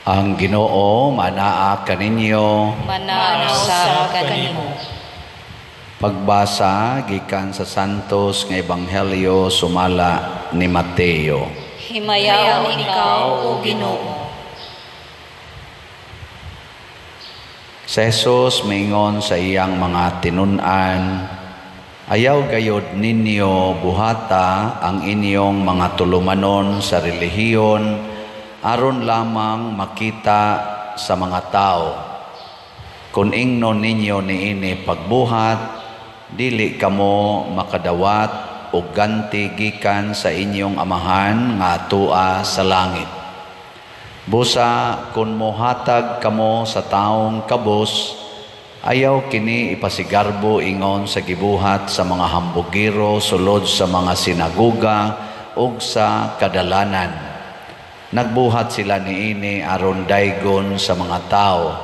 Ang Ginoo manaa kaninyo. Manaa usab kanimo. Pagbasa gikan sa Santos nga Ebanghelyo sumala ni Mateo. Himayaon ikaw, o Ginoo. Si Jesus mingon sa iyang mga tinun-an, "Ayaw gayod ninyo buhata ang inyong mga tulumanon sa relihiyon aron lamang makita sa mga tao. Kung ingnon ninyo niini pagbuhat, dili kamo makadawat og ganti gikan sa inyong Amahan nga atua sa langit. Busa kung mohatag kamo sa taong kabus, ayaw kini ipasigarbo ingon sa gibuhat sa mga hambugiro sulod sa mga sinagoga ug sa kadalanan. Nagbuhat sila niini aron daygon sa mga tao.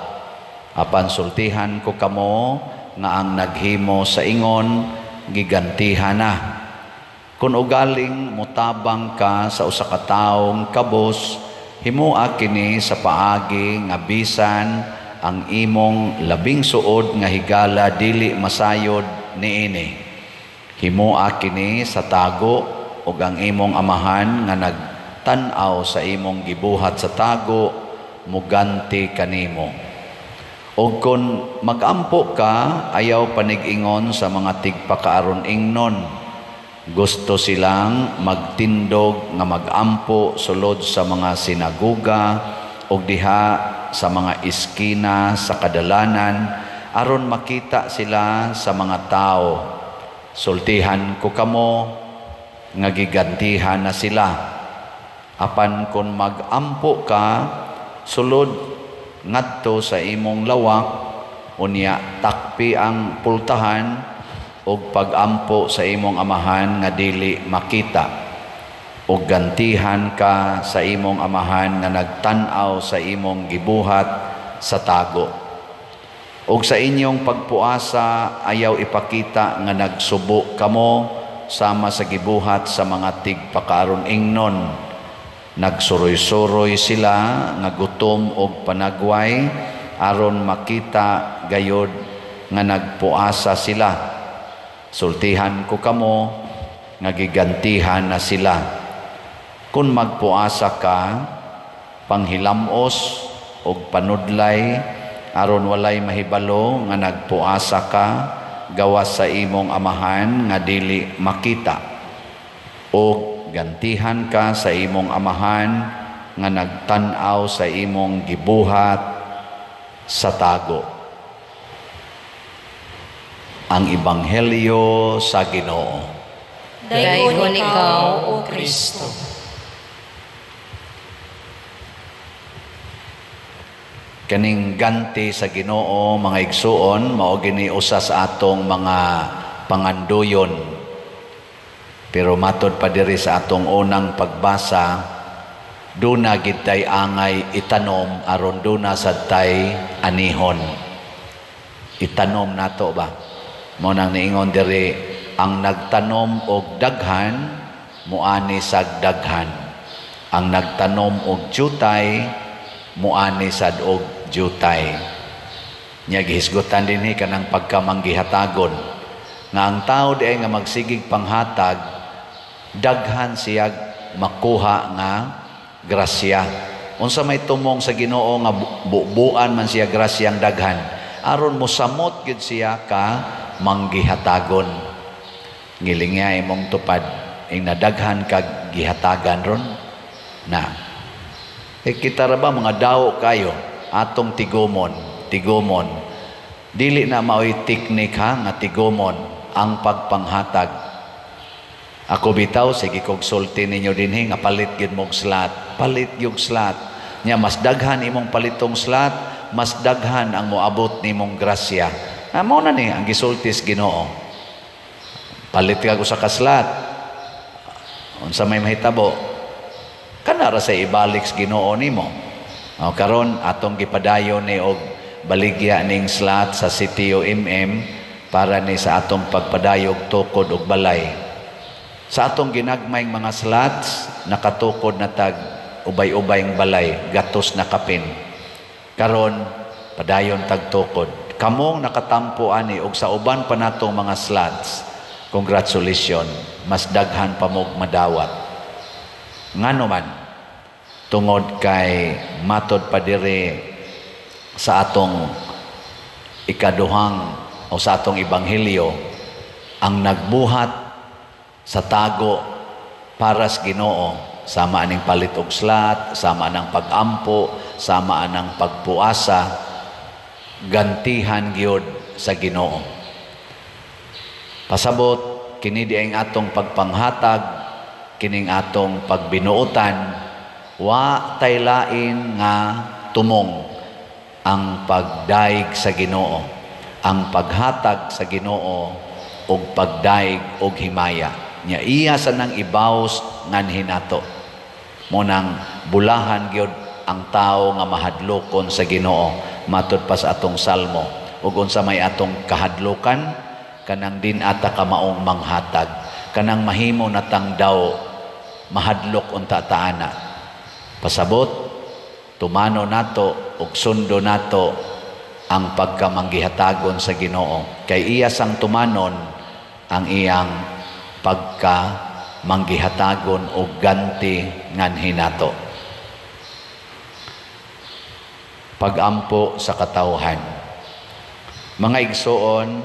Apan sultihan ko kamo nga ang naghimo sa ingon gigantihan na. Kung ugaling mutabang ka sa usa ka taong kabos, himoa kini sa paagi nga bisan ang imong labing suod nga higala dili masayod niini. Himoa kini sa tago ug ang imong Amahan nga nagtan-aw sa imong gibuhat sa tago muganti kanimo. Ug kun magampo ka, ayaw panig-ingon sa mga tigpakaaron ingnon. Gusto silang magtindog nga magampo sulod sa mga sinagoga ug diha sa mga iskina sa kadalanan aron makita sila sa mga tao. Sultihan ko kamo nga gigantihan na sila. Apan kung magampo ka, sulod ngadto sa imong lawak, unya takpi ang pultahan ug pagampo sa imong Amahan nga dili makita, ug gantihan ka sa imong Amahan nga nagtan-aw sa imong gibuhat sa tago. Ug sa inyong pagpuasa, ayaw ipakita nga nagsubo kamo sama sa gibuhat sa mga tigpakaaron ingnon. Nagsuroy-suroy sila nga gutom og panagway aron makita gayod nga nagpuasa sila. Sultihan ko kamo nga gigantihan na sila. Kung magpuasa ka, panghilamos og panudlay aron walay mahibalo nga nagpuasa ka gawas sa imong Amahan nga dili makita. Og gantihan ka sa imong Amahan nga nagtan-aw sa imong gibuhat sa tago." Ang Ebanghelyo sa Ginoo. Daygon ikaw, O Kristo. Kaning ganti sa Ginoo, mga igsuon, mao gini usa sa atong mga panganduyon. Pero matod pa diri sa atong unang pagbasa, duna gid tay angay itanom aron duna sad tay anihon. Itanom nato ba? Mao nang niingon diri, ang nagtanom og daghan muani sad daghan. Ang nagtanom og jutay muani sad og jutay. Nya gihisgutan dinhi kanang pagkamanggihatagon nga ang tao di ay nga magsigig panghatag, daghan siya makuha nga grasya. Unsa may tumong sa Ginoo nga bubuan man siya grasyang daghan, aron mosamot gid siya ka manggihatagon. Ngilingya imong tupad ing nadaghan kag gihatagan ron na. E kita ra ba mga dawo kayo atong tigumon, tigumon. Dili na maoy teknik ha nga tigumon ang pagpanghatag. Ako bitaw sige kog sulti ninyo dinhi nga palit gyud mog slot, palit gyud slot. Nya mas daghan imong palitong slot, mas daghan ang moabot nimong grasya. Mao na ni ang gisulti sa Ginoo. Palit ka usa ka slot, unsa may mahitabo? Kana ra sa ibalik sa Ginoo nimo. O karon atong gipadayon ni og baligya ning slot sa CTO MM para ni sa atong pagpadayog tukod og balay. Sa atong ginagmayng mga slots, nakatukod na tag Ubay-ubay ang balay, gatos na kapin. Karon padayon tagtukod. Kamong nakatampo ani og sa uban pa natong mga slots, congratulations, mas daghan pa mog madawat. Ngano man, tungod kay matod pa diri sa atong ikaduhang o sa atong ebanghelyo, ang nagbuhat sa tago para sa Ginoo, sama aning palit og slot, sama anang pag-ampo, sama anang pagpuasa, gantihan gyud sa Ginoo. Pasabot kini di ang atong pagpanghatag, kining atong pagbinuotan, wa tay lain nga tumong ang pagdaig sa Ginoo, ang paghatag sa Ginoo ug pagdaig og himaya. Nya iya sa nang ibaws nganhi nato. Mo nang bulahan gyud ang tawo nga mahadlokon sa Ginoo, matud pa sa atong salmo. Ug unsa may atong kahadlokan, kanang din ata kamaong manghatag, kanang mahimo natang daw mahadlok unta taana. Pasabot, tumano nato ug sundo nato ang pagkamanggihatagon sa Ginoo, kay iya sang tumanon ang iyang pagkamanggihatagon og ganti nganhi nato. Pagampo sa katawhan. Mga igsoon,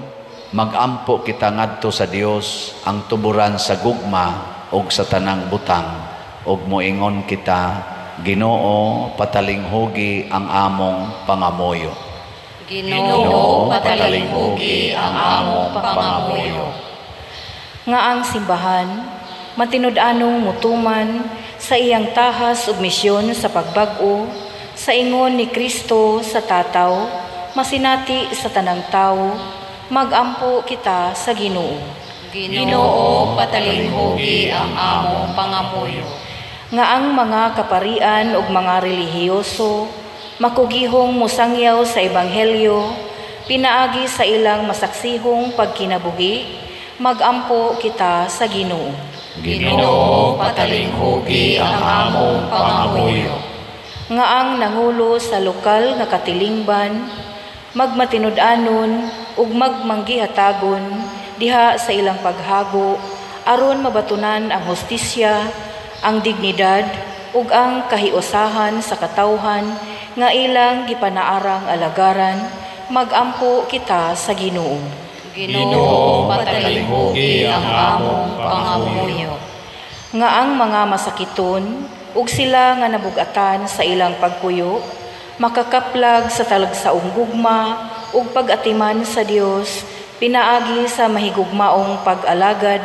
magampo kita ngadto sa Dios ang tuburan sa gugma ug sa tanang butang, ug moingon kita, Ginoo, patalinghugi ang among pangamuyo. Ginoo, patalinghugi ang among pangamuyo. Nga ang simbahan matinud-anong mutuman sa iyang tahas ug misyon sa pagbag-o sa ingon ni Kristo sa tataw, masinati sa tanang tawo, magampo kita sa Ginoo. Ginoo, patalinghugi ang among pangamuyo. Nga ang mga kaparian ug mga relihiyoso makugihong mosangyaw sa ebanghelyo, pinaagi sa ilang masaksihong pagkinabuhi, magampo kita sa Ginoo. Ginoo, patalinghugi ang among pangamuyo. Nga ang nangulo sa lokal nga katilingban magmatinud-anon ug magmanggihatagon diha sa ilang paghago aron mabatunan ang hustisya, ang dignidad ug ang kahiusahan sa katawhan nga ilang gipanaarang alagaran, magampo kita sa Ginoo. Ginoo, patalinghugi ang among pangamuyo. Nga ang mga masakiton ug sila nga nabugatan sa ilang pagpuyo makakaplag sa talagsaong gugma ug pag-atiman sa Dios pinaagi sa mahigugmaong pag-alagad,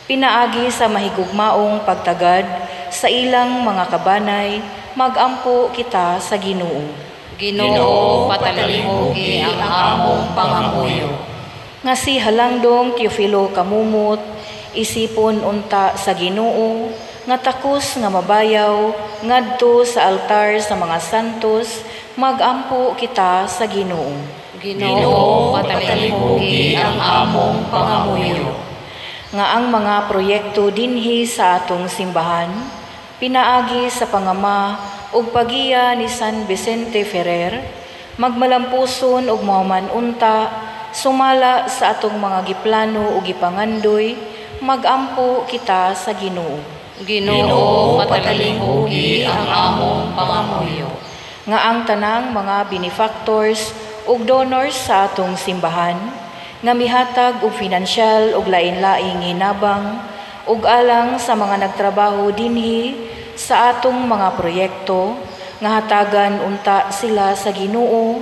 pinaagi sa mahigugmaong pagtagad sa ilang mga kabanay, magampo kita sa Ginoo. Ginoo, patalinghugi ang among pangamuyo. Nga si Halangdong Teofilo Camomot, isipon unta sa Ginoo, nga takos nga mabayaw ngadto sa altar sa mga santos, magampo kita sa Ginoo. Ginoo, patalinghugi ang among pangamuyo. Nga ang mga proyekto dinhi sa atong simbahan, pinaagi sa pangama ug pagiya ni San Vicente Ferrer, magmalampuson ug mohuman unta sumala sa atong mga giplano ug gipangandoy, magampo kita sa Ginoo. Ginoo, patalinghugi ang among pangamuyo. Nga ang tanang mga benefactors ug donors sa atong simbahan nga mihatag og finansyal ug lain-laing hinabang ug alang sa mga nagtrabaho dinhi sa atong mga proyekto, nga hatagan unta sila sa Ginoo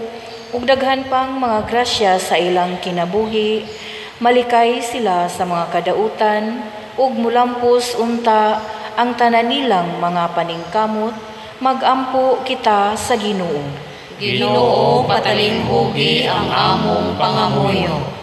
ug daghan pang mga grasya sa ilang kinabuhi, malikay sila sa mga kadautan ug mulampos unta ang tanan nilang mga paningkamot, magampo kita sa Ginoo. Ginoo, patalinghugi ang among pangamuyo.